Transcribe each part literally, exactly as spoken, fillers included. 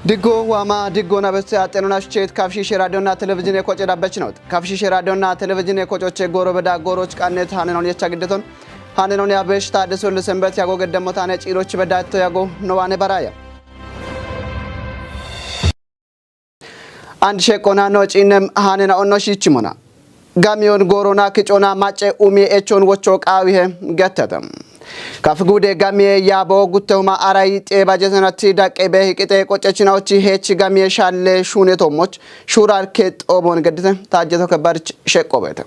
Diggo waama, diggo nabesse axxenona shucheet kafshishe raadiyonna televizhiine koce dabbechinot. Kafshishe raadiyonna televizhiine kocoche gooro beda gooroch qannet hanenon yecha giddeton. Hanenon yabesh taaddesolle sembet yago geddemmotane ciiroch bedaetto yago nowaane baraya. And sheqqona no ciinnem hanena onno shiichimona. Gamiyon goorona kicona macce umie echon wocho qaawihe gettete. Kafigude gamiye yaabo guttehuma aray xeeba jesenati daqqe be hiqite qoccechina ochi heechi gamiye shaalle shuune tommoch shuurarke xoobon geddite taajjeto kebbarch sheqqobeete.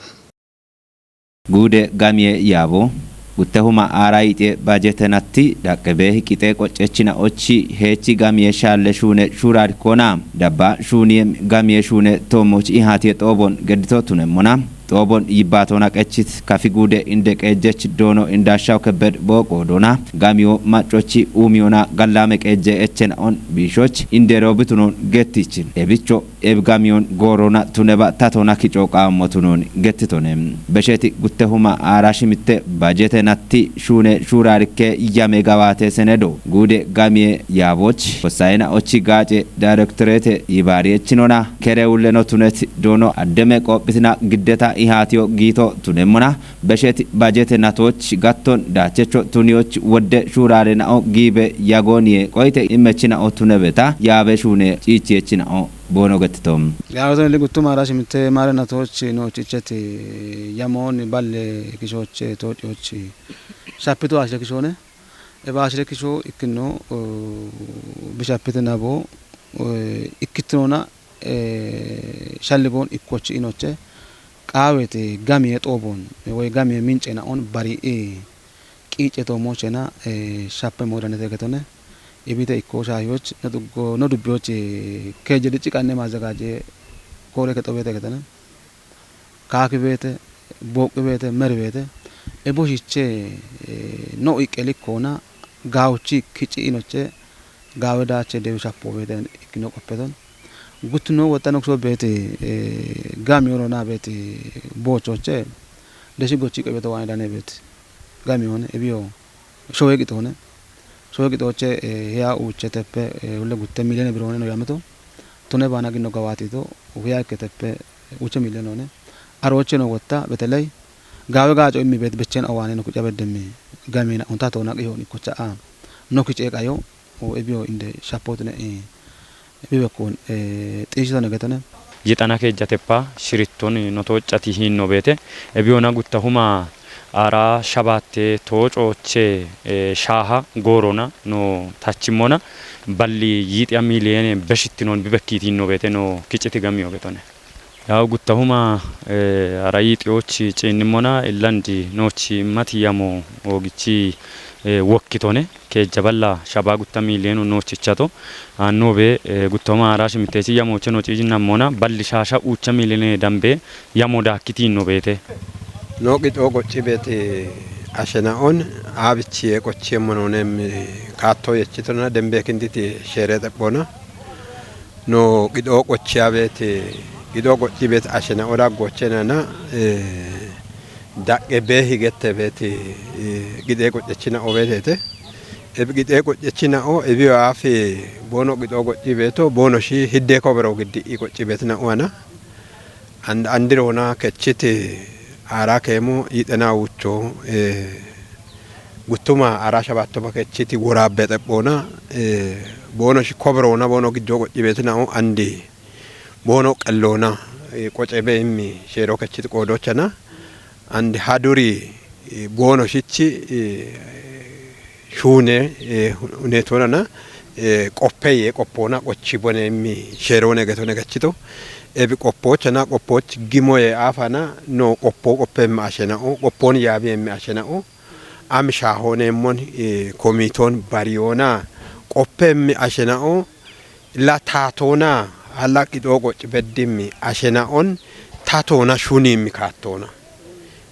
Guude gamiye yaabo guttehuma aara yixe bajetenatti daqqe be hiqite qoccechina ochi heechi gamiye shaalle shuune shuurarkona dabba shuuniye gamiye shuune tommoch ihatiye xoobon geddito tunemmona. Xoobon yibbaatona qechit kafi guude inde qeejjech doono indaashaw kebbed booqo doona gamiyo maccochi uumiyona gallaame qeejje echena on biishoch indero bitunon gettichin ebicho eb gamiyon goorona tuneba tatona kico qaammo tunon gettitone. Besheti guttehuma aara shimitte bajete natti shuune shuurarikke yame gawaate senedo guude gamiye yaaboch hossayena ochi gaace daayirektorete yibaariyechinona kere ulleno tunet doono addeme qoophitina giddeta ihaatiyo giito tunemmona. Besheti bajete natoch gatton daachecho tuniyoch wodde shuurare na'o giibe yagooniye qoyte immechina'o tunebeta yaabe shuune ciichiyechina'o boono gettito. Yaaweton illi guttuma aara shimitte maare natoch noochicheti yamooni balle kishoche toociyochi shapito ashire kishoone. Eba ashire kisho ikkino, eh, bishapite nabo, eh, ikkittinona, eh, shalliboon ikkochi inoche qaawete gamiye xoobon, eh, woy gamiye mince na'on bari, eh, qiice toomochena, eh, shappe moodanete getone. Ibite ikko shaahiyoch no duggo, no dubbiyoch, eh, keeje dicci qanne maazagaje koore kexobete getone. Kaakibeete, booqqibeete, meribeete, eboshiche, eh, no iqqe likkoona, gaawuchi kicci inoche, gaawe daache dewi shappo beete ikkino qoppeton. Guttino wotta nokso beete, eh, gami orona beete boochoche, deshi gochi qebeto waane dane beete. Gami one, ebiyo showe qixoone. Showe qixooche, eh, hiya uucheteppe, eh, hulle gutte miiliyoone biroone no yamito. Tone baana gino gawaatito, hiya ikketeppe uuche miiliyoone one. Arooche no wotta, beteley, gaawe gaaco immi beet bechen awaane no kuca beddemmi. Gamina unta toona qihoon ikkocha a. No kice qayo, o ebiyo inde shapotine, eh, bibekkun, eh, xiisitone getone. Yixana keejjateppa shiritton no tooccati hiinno beete. Ebiyona guttahuma aara shabatte toocooche, eh, shaaha goorona no tachimmona. Balli yiixiya miiliyeene beshittinon bibekkiiti hiinno beete no kiciti gamiyo getone. Yaw guttahuma, eh, aara yiixiyochi ciinnimmona illandi noochi mati yamo oogichi, eh, wokkitone. Keejja balla shaba gutta miiliyeenu noochichato. Aannobe, eh, guttoma aara shimiteechi yamooche no ciijinnammona balli shaasha uucha miiliyeene dambe yamo daakkitiinno beete. No qixoo qocci beeti ashena'on aabichi yee qochiemmo noonem kaatto yechitona dembe kinditi sheere xephona. No qixoo qochiya beeti, qixoo qocci beeti ashena'o daggoochenana, eh, daqqe bee higette beeti, eh, qixee qoccechina'o beeteete. Ebi qixee qoccechina'o, ebi waafi boono qixoo qocci beeto, boono shi hiddee kobero giddi i qocci beetina'o ana. And-, andiroona kechiti aara keemo yixena wucho, eh, guttuma aara shabattoma kechiti woraabbe xephoona, eh, boono shi koberoona boono gijjo qocci beetina'o andi boono qelloona, eh, qoce be immi sheero kechiti qoodochana. And haduri, eh, boono shichi, eh, shuune, eh, hunetonana, eh, qoppe yee qoppoona qochi bone immi sheerone getone gachito. Ebi qoppoochana qoppoch gimo yee aafana no qoppo qoppe immi ashena'o, qoppon yaabi immi ashena'o. Am shaahoneemmon, eh, komiton bariyoona qoppe immi ashena'o. La taatoona halla qixoo qoci beddimmi ashena'on tatoona shuniimmi kaattoona.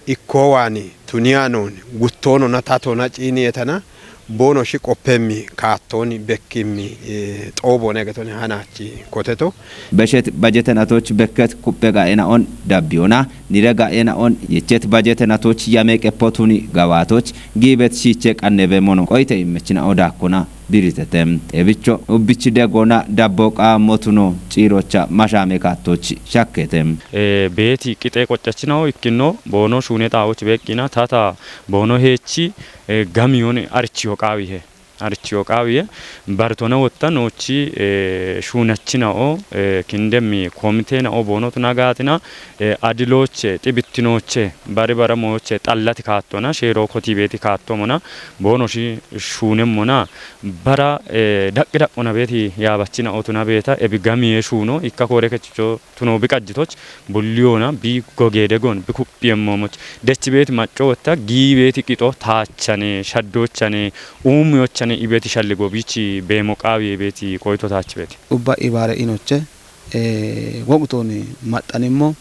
Ikkoowaani tuniyaanoon guttoonona tatoona ciini etana boono shi qoppemmi kaattooni bekkimmi, eh, xooboone getoni hanaachi koteto. Beshet bajeten atoch bekket kuppe ga'ena'on dabbiyoona nire ga'yena on yechet bajete natoch yame qepotuni gawaatoch giibet shiiche qannebe mono qoyte immechina odakkona. Diritete ebicho ubbichi degona dabbo qaamotuno ciirocha mashaame kaattoch shakkete. Eh, beeti qixee qoccachinaho ikkino boono shuune xaawoch beeqqina tata boono heechi, eh, gamiyon arichiyo qaawihe. Arichiyo qaawiye bartona wotta noochi, eh, shuunachinao, eh, kindemmi komiteenao boonotu nagaatina, eh, adilooche, xibittinooche, bari bara mooche xallati kaattona, sheeroo kotii beeti kaattomona, boono shi-, shuunemmona, bara, eh, daqqi daqqona beeti yaabachina otuna beeta, ebi gamiye shuuno, ikka koore kechicho tuno bi qajjitoch, bulliyoona, bi gogeede gon, bi kuphiyemmoomoch, dechi beeti macco wotta, gii beeti qixo taachane, shaddoochane, uumiyochane, ibeeti shalligo biichi beemo qaawiye beeti qoyto taach beeti. Ubba ibaare inoche, eh, woqtooni maxxanimmo,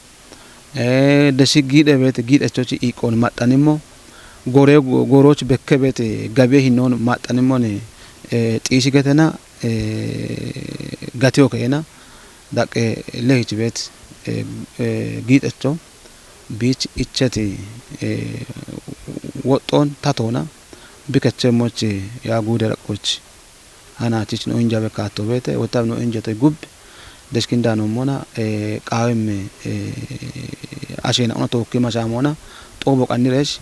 eh, desi giidhe beete giidhechochi iiqqooni maxxanimmo, gore, goroochi bekke beete gabiye hinnooni maxxanimmoni, eh, xiisi getena, eh, gatiyo keena, daqqe lehichi beet, eh, eh, giidhecho, biich icheti, eh, woxxoon tatoona, bikechemmochi yaa guude raqqochi. Hanaachich no injabe kaatto beete, wotab no injetoy gubbi, deshkindaanommona, eh, qaawemme, eh, asheenaona tookki mashaamoona, xoobo qanniresh,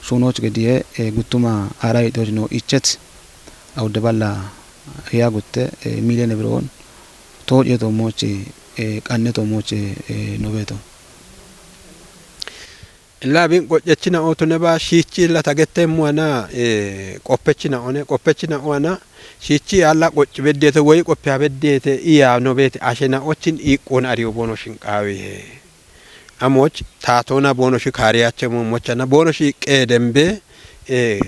shuunooch gediye, eh, guttuma aara yixoch no ichet, awudde balla hiya gutte, eh, miiliyoone biroon, tooce toommoch, eh, qanne toommoch, eh, no beeto. Illa bin qoccechinao tune ba shiichi illa tagettemmo ana, eh, qoppechinaone, qoppechinao ana, shiichi alla qocci beddeete woy qoppiya beddeete iya no beete ashenaochin iiqqoon ariyo boono shinqaawihe. Amoch taatoona boono shi kaariyache mo mochana boono shi qee dembe, eh,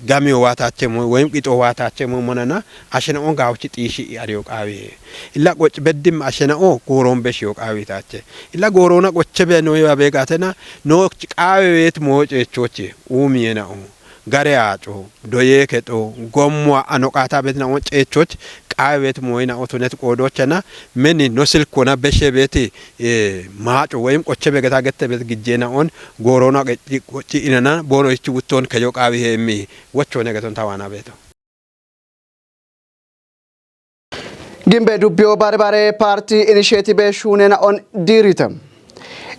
gamiyo waatache mo woyim qixo waatache mo monana ashenaon gaawchi xiishi ariyo qaawihe. Illa qocci beddim ashenao gooroon beshiyo qaawitache. Illa gooroona qoche be noye wa beegatena no qaawe weet mo ceechoche. Uumiyenao. Gare aaco, doyee kexo, gommowa ano qaata beetinao ceechoch, qaawe beet mooyinao tunet qoodoochana, meni no silkona beshe beeti, eh, maaco woyim qoche begeta gette beet gijjeenaon, gooroona qecci, qocci inana, boono ichi wuttoon keyo qaawi heemmi, wochoone geton tawaana beeto. Gimbe dubbiyo Barbare Party Initiative shuunena on diirite.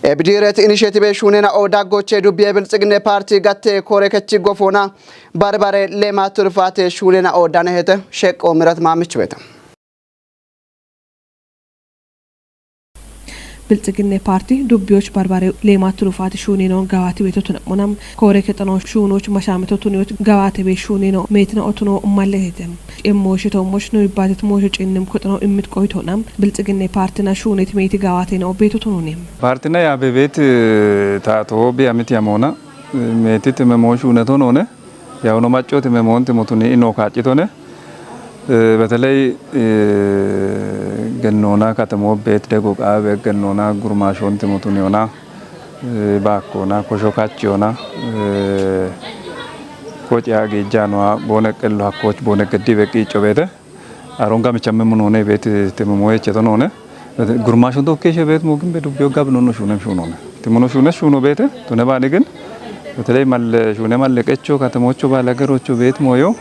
Ebidiret Initiative shuunena o daggoche dubbiye Bilxiginne Party gatte koore kechi gofona Barbare Leema Turfaate shuunena o danehete sheqqo Mirat Maamichu beete. Bilxiginne Paarti dubbiyoch Barbare Leemaa Tirufaati shuunino gawaati beeto tuna'mona, koore kexano shuunoch mashaamito tuniyoch gawaate bee shuunino meetina otuno malletete. Cimmooshe toommoch no ibbaatet moosho cinnim koxano immit qoyitoona, Bilxiginne Paartina shuunet meeti gawaateno beeto tununi. Paartina yaa bebeet, eh, taato bi amit yamoona, eh, meetit memo shuuneto noone. Yaw no maccooti memoonti motuni ino kaaccitone. Eh, beteley, eh, gennoona katemo beet dego qaawe gennoona gurmaashoonti motuni ona, eh, baakkoona, kosho kachiyoona, eh, koci agiijjaanoha boone qello hakkooch boone geddi beqqiicco beete. Aron gamichamme munoone beeti timi moyeche tonoone. Gurmaashon tokkeeshe beet moogin be dubbiyo gab nonno shuunem shuunoone. Timono shuune shuuno beete, tune baani gin, beteley malle shuune malle qecho, katemocho, baalagerocho beet mooyo,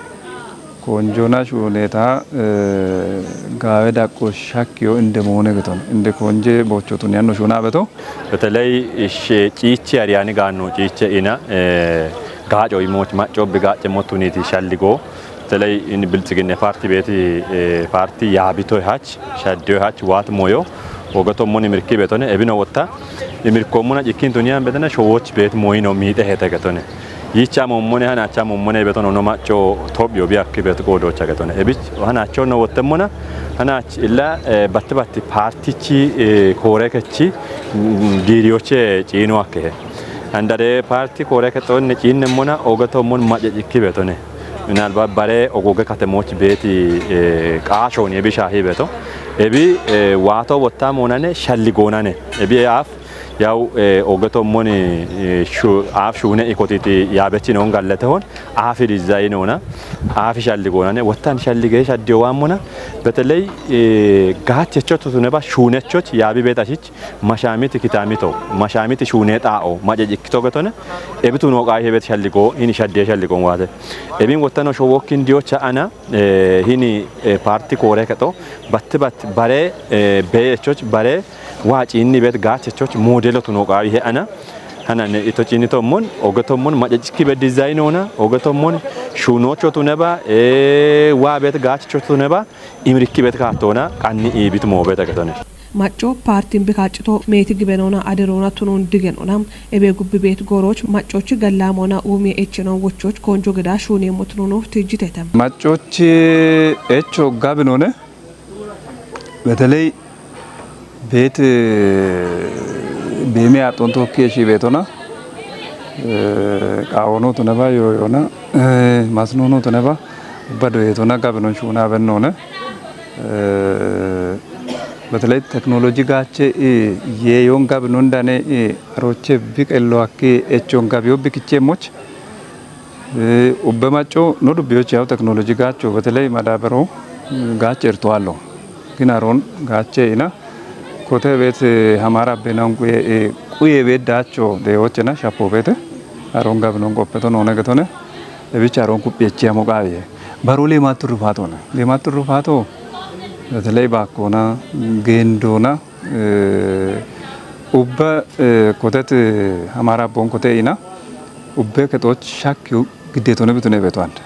konjona shuuneta, eh, gaawe daqqo shakkiyo inde moone geton, inde konje bocho tuniyanno shuuna beto. Beteley ishe ciiche ariyani gaanno ciiche ina, eh, gaaco imoch macco bi gaace motuniti shalligo. Beteley in Bilxiginne Paarti beeti, eh, paarti yaabitoy hach, shaddiyoy hach, waat moyo, wogato moni mirki betone, ebino wotta, imirko mona cikkin tuniyan betene, showoch beet moyino miite hete getone. Yicha mommone, hanacha mommone betono, no macco Tophiyo bi akki bet goodocha getone. Ebich hanacho no wotte mona, hanach illa, eh, batti batti paartichi, eh, koore kechi, mm, giiriyoche ciino akkehe. Andare paarti koore kexonne ciinne mona, ogato mon mace cikki betone. Minalbat bare ogoge katemoch beeti, eh, qaashooni ebi shaahi beto. Ebi, eh, waato wotta moonane, shalli goonane. Ebi aaf, Yaw, eh, oge tommoni, eh, shu-, aaf shuune ikotiti yaabechi noon gallate hoon, aafi dizayi noona, aafi shalli goonane, wottan shalli gee shaddiyo waammona, beteley, eh, gaachecho tutuneba shuunechoch yaabi beet ashich, mashaamiti kitaamito, mashaamiti shuune xaa'o, mace cikkito getone, ebitu noo qaayi hebet shalli goo, hini shaddiye shalli goon waate. Ebin wottano showokkin diyocha ana, eh, hini, eh, parti koore kexo, batti batti bare, eh, beeyechoch bare, waa ciinni beet gaachechoch moodelo tuno qaawi he ana. Hanane ito ciinni tommon, oge tommon, macecikki be dizayi noona, oge tommon, shuunocho tuneba, eh, waa beet gaachechoch tuneba, imirikki beet kaattoona, qanni iibit moobeta getone. Macco paartin bikaaccito meeti gibenoona aderoona tunoon digenoona, ebe gubbi beet gooroch maccochi gallaamoona uumi echenoon wochoch koonjo geda shuuneemmo tunoono tijjitete. Maccochi echo gabinoone, beteley beet, eh, beemi aaxxoon tookki eshi beetona, eh, qaawoono tuneba yooyoona, eh, masnoono tuneba, ubba doyeetona gabinon shuuna abennoone. Eh, beteley teknoloji gaache, eh, yeeyoon gabinon dane, eh, aroche biqello akki echoon gabiyo bikicheemmoch, eh, ubbe macco no dubbiyoch yaw teknoloji gaacho, beteley madabero, eh, gaache irtoallo. Gin aroon gaache ina, kote beet, eh, hamaara benan quye, eh, quye beet daacho deewochena shapo beete, aroon gabinon qoppeto noone getone, ebich aroon kuphi echi amo qaawiye. Baro leemat turrufaatone. Leemat turrufaato, beteley baakkoona, geendoona, eh, ubbe, eh, kotet, eh, hamaara bon kote ina, ubbe kexoch shakkiyo giddeetone bitune beeto ande.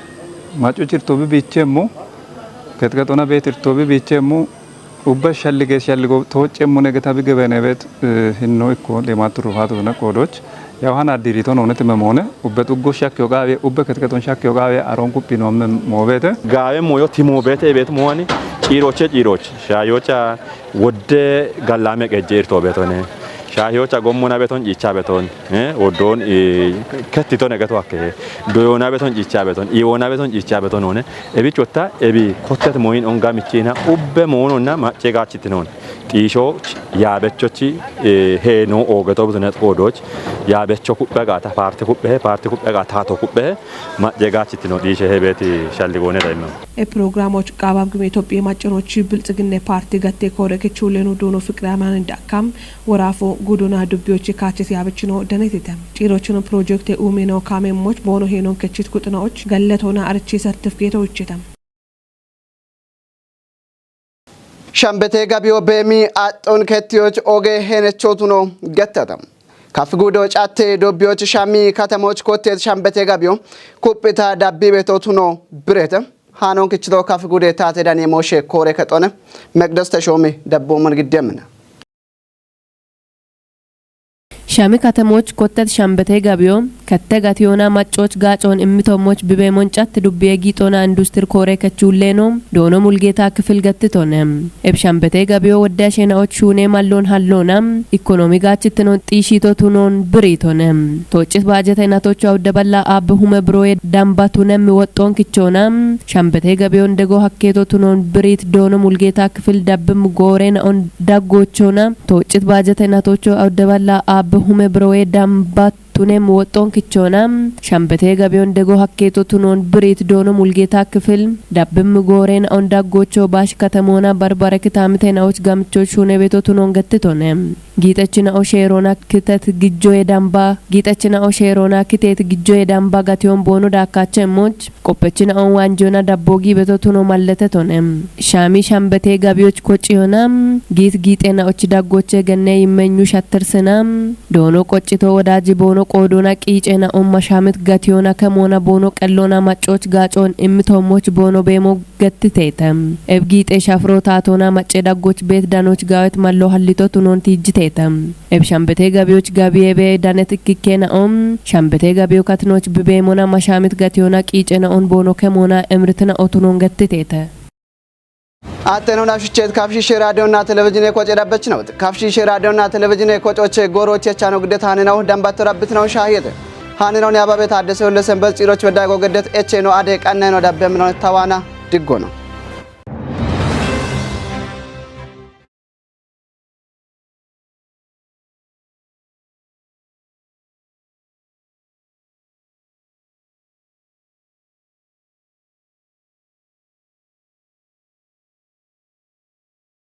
Maccoch irto bi biicheemmo, kexkexona beet irto bi biicheemmo, ubbe shallige shalligo tooccemmone geta bi gebene beet, eh, hinno ikko leemat turrufaatona qoodoch. Yaw hana dirito noone time moone, ubbe xuggo shakkiyo qaawiye, ubbe kexkexon shakkiyo qaawiye, aroon kuphi noomme moobeete. Gaawe moyo ti moobeete beet moani, ciiroche ciiroch, shaayocha wodde gallaame qejje irto beetone. Shaayocha gommona beeton ciicha beeton, eh, woddoon, eh, kettitone geto akke. Doyoona beeton ciicha beeton, iwoona beeton ciicha beeton noone. Ebich wotta, ebi kottet moyin onga michina, ubbe moononna macce gaachitinoon. Xiisho yaabechochi, eh, heeno oogeto butunet qoodoch, yaabecho kuphe gaata, paarti kuphe, paarti kuphe gaata, taato kuphe, macce gaachitino xiishe he beeti shalli goone daimmo. E programoch qaabab gime Itophiya maccanochi bilxiginne paarti gatte koore kechuuleno duuno fiqiraamaani dakkam woraafo gudona dubbiyochi kaachesi yaabichino danetite. Ciirochino pirojekte uumino kaamemmoch boono heenoon kechit kuxinaoch gallatoona arichi sertifikeeto uchete. Shambete gabiyo beemi axxoon kettiyoch oge heenechootuno gettata. Kaf gudo catte dobbiyoch shami katamoch kottet shambete gabiyo kuphita dabbi beetootuno birete. Haanoon kichito kaf gude taate dani mooshe koore kexone Meqdes Teshoomi dabbuumun giddemina. Shami katemoch kottet shambete gabiyo kette gatiyoona maccoch gaacoon immitommoch bibeemon catti dubbiye giixoona industir koore kechuulleeno doono mulgeeta kifil gattitone. Eb shambete gabiyo wodde asheenaoch shuune malloon halloona, ikkonomi gaachittino xiishiito tunoon biriitone. Tooccit baajete inatocho awudde balla aabbe hume biroye damba tunemmi woxxoon kichoona, shambete gabiyon dego hakkeeto tunoon biriit doono mulgeeta kifil dabbim gooreenaon daggoochoona, tooccit baajete inatocho awudde balla aabbe hume biroye damba tunem woxxoon kichoona, shambete gabiyon dego hakkeeto tunoon biriit doono mulgeeta kifil dabbim gooreenaon daggoocho baash katemoona barbare kitaamite naoch gamichoch shuune beeto tunoon gettitone. Giixechina'o sheeroona kitet gijjoye damba, giixechina'o sheeroona kiteet gijjoye damba gatiyon boono daakkaache immoch, qoppechina'on waanjiyona dabboo giibeto tuno mallete tone. Shaami shambete gabiyoch kocciyona, giit giixeena'och daggoche genne yimmenyu shattirsina, doono qoccito wodaaji boono qoodoona qiiceena'on mashaamit gatiyona kemoona boono qelloona maccoch gaacoon immitommoch boono beemo gattiteeta. Eb giixe shafiro taatoona macce daggoch beet danoch gaawet mallo hallito tunoon tiijjiteeta. Eb shambete gabiyoch gabiye be danet ikkikke na'om, shambete gabiyo katinoch bibeemona mashaamit gatiyoona qiice na'on boono kemoona emritina'o tunoon gattiteeta. Attenona shuchet kafshishe radionna televizhine koce dabbechinawt. Kafshishe radionna televizhine kocoche gooroche chano giddet haaninaw dambatto rabbitinaw shaahiyete. Haaninaw ne ababe taaddese hulle senbet ciiroch bedda gogeddet echeno ade qanneno dabbe mino tawana diggono.